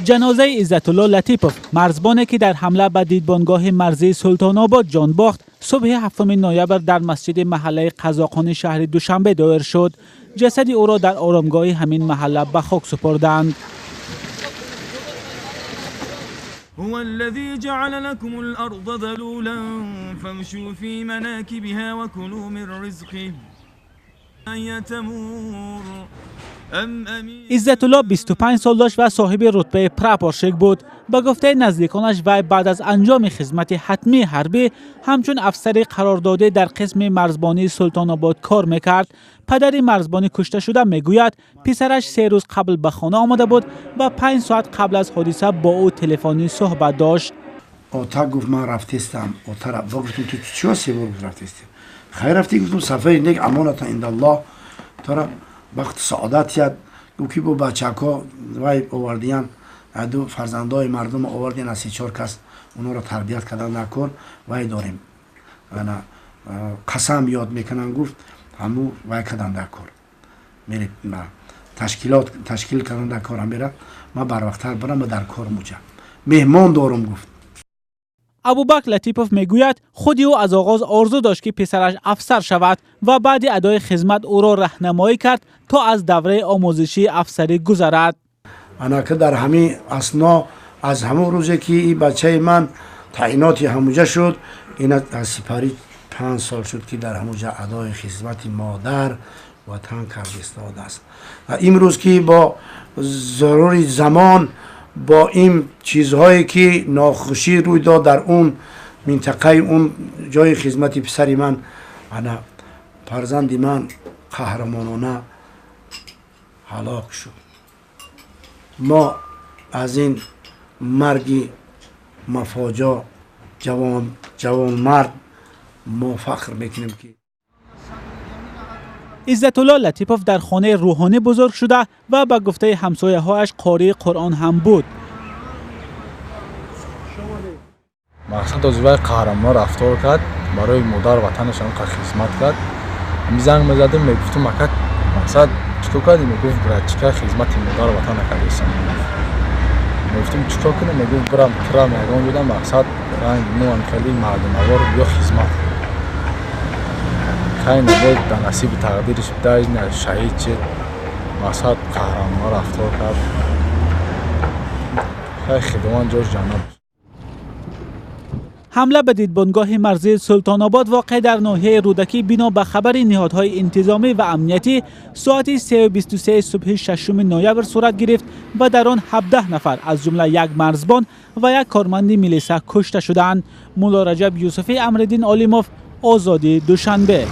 Ҷанозаи Иззатулло Латипов, марзбоне ки дар ҳамла ба дидбонгоҳи марзии Султонобод ҷон бохт, субҳи 7 ноябр дар масҷиди маҳаллаи Қазоқони шаҳри Душанбе доир шуд. Ҷасади ӯро дар оромгоҳи ҳамин маҳалла ба хок супурданд. هو الذي جعل لكم الأرض ذلولا فامشوا في مناكبها وكلوا من رزقه تمور. Иззатулло 25 сол дошт ва соҳиби рутбаи прапорщик буд. Ба гуфтаи наздиконаш, вай баъд аз анҷоми хизмати ҳатмии ҳарбӣ ҳамчун афсари қарордодӣ дар қисми марзбонии Султонобод кор мекард. Падари марзбонӣ кушташуда мегӯяд, писараш 3 рӯз қабл ба хона омада буд ва 5 соат қабл аз ҳодиса бо ӯ телефонӣ суҳбат дошт. Ота гуфт, ман рафтестам. Отара ба гуфтум, ту чиё 3 бор рафтестем? Хайр, рафтӣ, гуфтум, сафари нек, амоната индаллоҳ, тора бахти саодат яд. Гуфт, ки бо бачако вай овардиян, ду фарзандои мардум овардиян, аз се чор кас онҳоро тарбият кардан накор вай дорем, ана қасам ёд мекунам, гуфт, ҳаму вай кардан дар кор мере, ташкилот ташкил кардан дар кор мера, ман барвақттар барам дар кор муҷа меҳмон дорум, гуфт. Абубакр Латипов мегӯяд, худи ӯ аз оғоз орзу дошт, ки писараш афсар шавад ва баъди адои хизмат ӯро раҳнамоӣ кард, то аз давраи омӯзишии афсарӣ гузарад. Анака дар ҳамин асно, аз ҳамон рӯзе ки и бачаи ман таъиноти ҳамуҷа шуд, ина аз сипарӣ 5 сол шуд, ки дар ҳамуҷа адои хизмати модар ватан карда истодааст. Ва имрӯз ки бо зарури замон, бо ин чизҳое ки нохушӣ рӯй дод дар он минтақаи он ҷои хизмати писари ман, ана фарзанди ман қаҳрамонона ҳалок шуд. Мо аз ин марги мафоҷо ҷавонмард мо фахр мекунем, ки Иззатулло Латипов дар хонаи рӯҳонӣ бузург шуда ва ба гуфтаи ҳамсояҳояш қории Қуръон ҳам буд. Мақсад ози вай қаҳрамона рафтор кард, барои модар ватанаш ҳамқа хизмат кард. Занг мезадем, мегуфтум, ака, мақсад чикор кардӣ? Мегуфт, братчика, хизмати модар ватана кардесам. Мегуфтум, чикор кунем? Мегуфт, бирам тирам ягон ҷода, мақсад ранги мо хеле мардумавор биё хизмат. Хай, набод, дар насиби тақдириш дай шаҳид шид. Мақсад қаҳрамона рафтор кард. Хай, худованд ҷош ҷаннат. Ҳамла ба дидбонгоҳи марзии Султонобод, воқеъ дар ноҳияи Рӯдакӣ, бино ба хабари ниҳодҳои интизомӣ ва амниятӣ, соати 3:23 субҳи 6 ноябр сурат гирифт ва дар он 17 нафар, аз ҷумла як марзбон ва як корманди милиса, кушта шуданд. Мулло Раҷаб Юсуфӣ, Амриддин Олимов, Озодӣ, Душанбе.